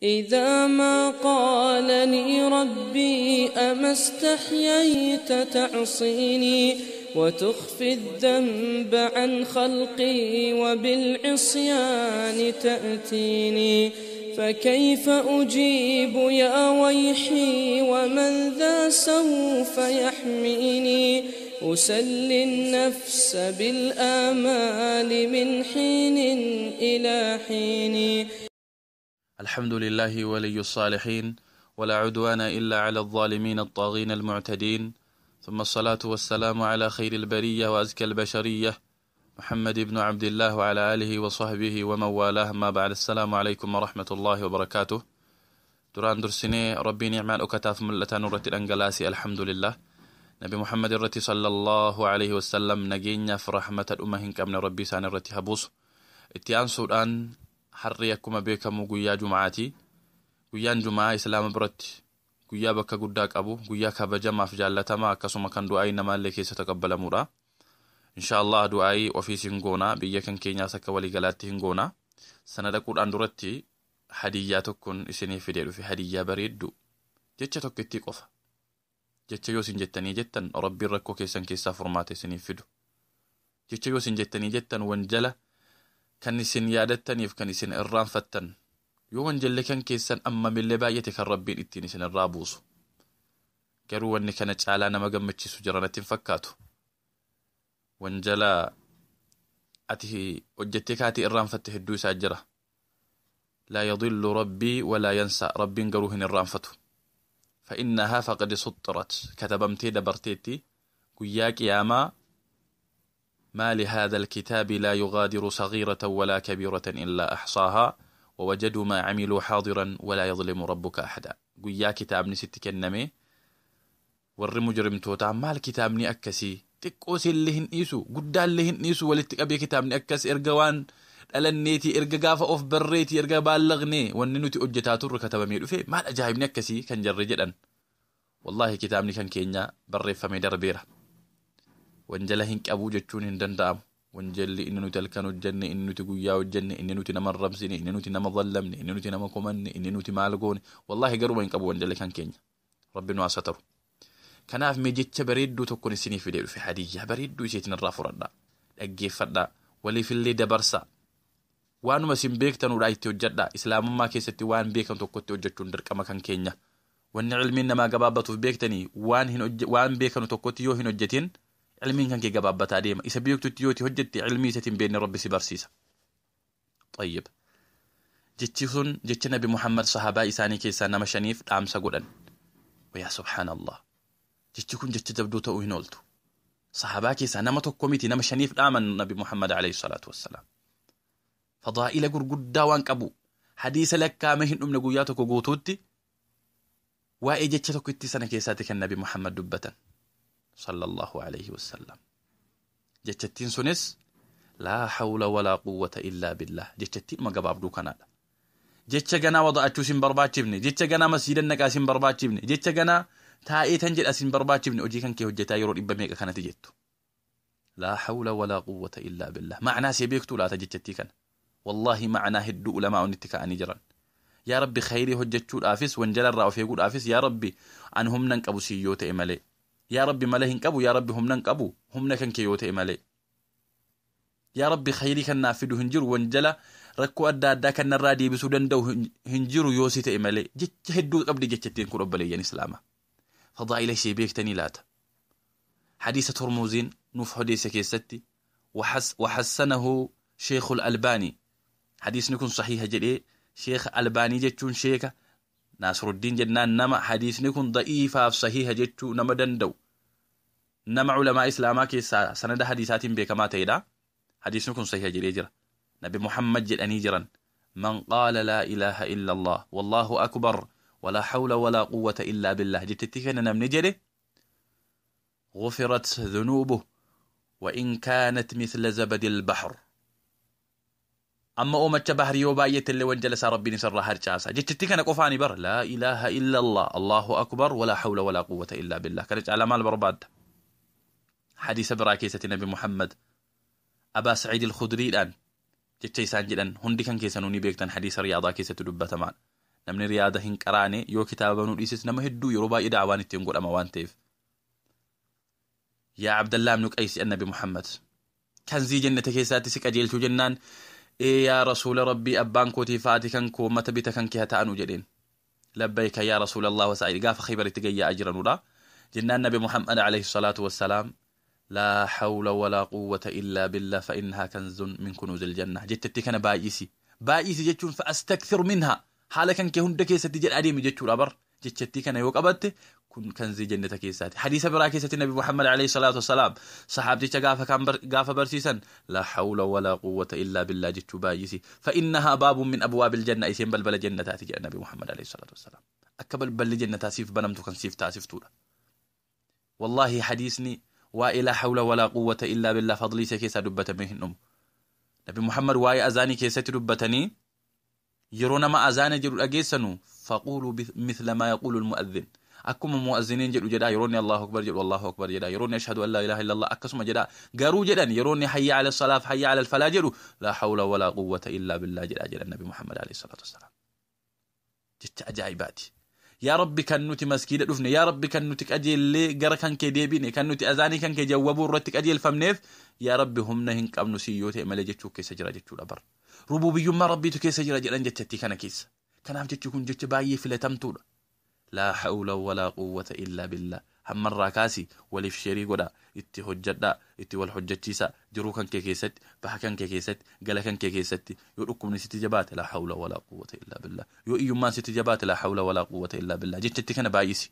إذا ما قال لي ربي أما استحييت تعصيني وتخفي الذنب عن خلقي وبالعصيان تأتيني فكيف أجيب يا ويحي ومن ذا سوف يحميني أسلي النفس بالآمال من حين إلى حين. الحمد لله ولي الصالحين، ولا عدوان إلا على الظالمين الطاغين المعتدين، ثم الصلاة والسلام على خير البرية وأزكى البشرية محمد بن عبد الله وعلى آله وصحبه ومن والاه، ما بعد. السلام عليكم ورحمة الله وبركاته. Duraan dursinee Rabbii ni'maan dhokataaf mul'ataa nurratti dhangalaase، الحمد لله. Nabi Muhammad irratti صلى الله عليه وسلم nageenyaaf rahmata dhuma hin qabne Rabbii isaan irratti habuusu. Itti aansuudhaan, harri akkuma beekamu guyyaa Jumaati. Guyyaan Jumaa Islaama biratti guyyaa bakka guddaa qabu, guyyaa kabajamaaf jaallatamaa, akkasuma kan du'aayii namaallee keessa taqabbalamuudha. إن شاء الله du'aayii ofiis hin goona, biyya kan keenyaas akka waliigalaatti hin goona. Sana dhaquudhaan duratti hadiyyaa tokkoon isinii fidee dhufe, hadiyyaa bareeddu, jecha tokkittii qofa. Jecha yoo isin jettanii jettan Rabbiin rakkoo keessan keessaa furmaata isiniif fidu. Jecha yoo isin jettanii jettan wanjala kan isin yaadattaniif kan isin irraanfattan, yoo wanjalli kan keessan ammamillee baay'ate, kan Rabbiin ittiin isin irraa buusu. Garuu wanni kana caalaa nama gammachiisu jira natti hin fakkaatu. Wanjala ati hojjettee kaatii irraanfatte hedduu isaa jira. لا يضل ربي ولا ينسى، Rabbiin garuu hin irraanfatu. فإنها فقد سطرت، katabamtee dabarteetti. Guyyaa qiyaamaa ما لهذا الكتاب لا يغادر صغيرة ولا كبيرة إلا أحصاها ووجدوا ما عملوا حاضرا ولا يظلم ربك أحدا. Guyyaa kitaabni sitti kenname, warri mujrimtootaa maal kitaabni akkasii, xiqqoo illee hin dhiisu, guddaallee hin dhiisu, walitti qabee kitaabni akkas, erga waan dhalanneeti, erga gaafa of barreeti, erga baallaqnee wanni nuti hojjetaa turre katabamee dhufe, maal ajaa'ibni akkasii kan jarri jedhan. Wallaahi, kitaabni kan keenya barreeffamee darbeera. Wanjala hin qabuu jechuun hin danda'amu. Wanjalli inni nuti halkan hojjenne, inni nuti guyyaa hojjenne, inni nuti nama arrabsine, inni nuti nama zallamne, inni nuti nama komanne, inni nuti maal goone, wallaahi garuma hin qabu wanjalli kan keenya. Rabbi nu haa sataru. Kanaaf mee jecha bareedduu tokkoon isinii fidee dhufe, hadiyyaa bareedduu isheetiin irraa fudhadhaa, dhaggeeffadhaa, waliifillee dabarsaa. Waanuma isin beektanuudha itti hojjedhaa. Islaamummaa keessatti waan beekan tokkotti hojjechuun dirqama kan keenya. Wanni ilmiin namaa gabaabbatuuf beektanii, waan hin waan beekanu tokkotti yoo hin hojjetin ilmiin kan kee gabaabbataa deema. Isa beektutti yoo itti hojjette, ilmii isatiin hin beekne Rabbi si barsiisa. طيب. Jechi sun jecha Nabi Muhammad sahabaa isaanii keessaa nama shaniif dhaamsa godhan. ويا سبحان الله. Jechi kun jecha jabduu ta'uu hin ooltu. Sahabaa keessaa nama tokko miti, nama shaniif dhaaman Nabi Muhammad عليه الصلاة والسلام. Fadaa'ila gurguddaa waan qabu, hadiisa lakkaa'ame hin dhumne guyyaa tokko guutuutti waa'ee jecha tokkitti sana keessaatti kan Nabi Muhammad dubbatan. صلى الله عليه وسلم. Jechattiin sunis لا حول ولا قوة إلا بالله. Jechattiin uma gabaabduu kanaadha. Jecha ganaa wada'achuu sin barbaachifne, jecha ganaa masjiida naqaa sin barbaachifne, jecha ganaa taa'ee tan jedha sin barbaachifne, hojii kan kee hojjetaa yeroo dhibba meeqa kanatti jettu. لا حول ولا قوة إلا بالله. Macnaa see beektuu laata jechattii kana? Wallaahi, macnaa hedduu ulamaa'onni itti ka'anii jiran. Yaa Rabbi, khayrii hojjechuudhaafis, wanjala irraa of eeguudhaafis, yaa Rabbi, an humna hin qabu si yoo ta'e malee. Yaa Rabbi, mala hin qabu, yaa Rabbi, humna hin qabu, humna kan kee yoo ta'e malee. Yaa Rabbi, khayrii kan naaf fidu hin jiru, wanjala rakkoo adda addaa kan narraa deebisuu danda'u hin jiru yoo si ta'e malee. Jecha hedduu qabdi jechattiin kun, obboleeyyan Islaamaa. Fadaa'ila ishee beektanii laata? Hadiisa Turmuuziin nuuf odeesse keessatti, وحسنه شيخ الألباني، hadiisni kun sahiha jedhee Sheekh Albaanii jechuun Sheeka Naasruddiin jennaan, nama hadiisni kun da'iifaaf sahiha jechuu nama danda'u, nama culamaa Islaamaa keessaa sanada hadiisaatiin beekamaa ta'edha. Hadiisni kun sahiha jedhee jira. Nabi Muhammad jedhanii jiran: من قال لا إله إلا الله والله أكبر ولا حول ولا قوة إلا بالله، jettetti kana namni jedhe، غفرت ذنوبه وإن كانت مثل زبد البحر. Amma oomacha bahrii yoo baay'ate illee wanjala isaa Rabbiin isarraa harcaasa. Jechitti kana qofaani bara: لا إله إلا الله، الله أكبر، ولا حول ولا قوة إلا بالله. Kana caalaa maal barbaadda? Hadiisa biraa keessatti Nabi Muhammad Abaa Saciid Alkhudriidhaan jecha isaan jedhan hundi kan keessanuu ni beektan, hadiisa Riyaadaa keessatti dubbatamaan. Namni riyaada hin qaraane yoo kitaaba banuu dhiises nama hedduu yeroo baay'ee da'awaan ittiin godhama waan ta'eef. Yaa Abdallaa ibnu Qaysi, annabi Muhammad kanzii jannata keessaatti si qajeelchuu jennaan, ee yaa rasuula rabbii, abbaan kootii faati kan koo mata bita kan kee haa ta'anu jedheen. Labbayka yaa rasuula Allah wasaa'il, gaafa Khaybaritti gayyaa'aa jiranudha. Jennaan nabi Muhammad alayhi salaatu wassalaam, laa hawla walaa quwwata illaa billah fa innahaa kanzun min kunuuzil janna jettetti. Kana baay'isi baay'isi jechuun fa astakthir minha, haala kan kee hunda keessatti jedha adeemi jechuudha bar. Jechattii kana yoo qabatte, kun kanzii jannata keessaati. Hadiisa biraa keessatti nabi Muhammad alayhi salaatu wassalaam sahaabticha gaafa kaan gaafa barsiisan, laa hawla walaa quwwata illaa billah jechuu baay'isi, fa innahaa baabun min abwaabil janna, isheen balbala jannataati jedha nabi Muhammad alayhi salaatu wassalaam. Akka balballi jannataa siif banamtu kan siif taasiftuudha. Wallaahi, hadiisni waa'ee laa hawla walaa quwwata illaa billah fadlii isa keessaa dubbatamee hin dhumu. Nabi Muhammad waa'ee azaanii keessatti dubbatanii, yeroo nama azaana jedhu dhageessanu, faquuluu mithla maa yaquulu almu'adhin, akkuma mu'azziniin jedhu jedha. Yeroo inni Allahu akbar jedhu Allahu akbar jedha, yeroo inni ashhadu an laa ilaaha illallah akkasuma jedha. Garuu jedhan, yeroo inni hayya ala salaaf, hayya ala falaa jedhu, laa hawla walaa quwwata illaa billah jedha jedhan nabi Muhammad alayhi salaatu wassalaam. Jecha ajaa'ibaati. Yaa rabbi, kan nuti maskiida dhufne, yaa rabbi, kan nuti qajeellee gara kan kee deebine, kan nuti azaanii kan kee jawwabuu irratti qajeelfamneef, yaa rabbi, humna hin qabnu si yoo ta'e malee jechuu keessa jira jechuudha bar. Rububiyyummaa rabbiitu keessa jira jedhan jechattii kana keessa. Kanaaf jechi kun jecha baay'ee filatamtuudha. Laa hawla walaa quwwata illaa billah. Hammarraa kaasi waliif share godha, itti hojjadhaa, itti wal hojjechiisa. Jiruu kan kee keessatti, baha kan kee keessatti, gala kan kee keessatti, yoo dhukkubni sitti jabaate, laa hawla walaa quwwata illaa billah. Yoo iyyummaan sitti jabaate, laa hawla walaa quwwata illaa billah. Jechatti kana baay'isi.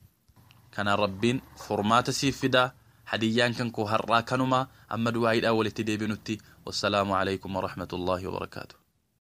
Kanaan rabbiin furmaata siif fidaa. Hadiyyaan kan koo har'aa kanuma. Amma du'aayiidhaan walitti deebinutti, wassalaamu alaykum warahmatullaahi wabarakaatuh.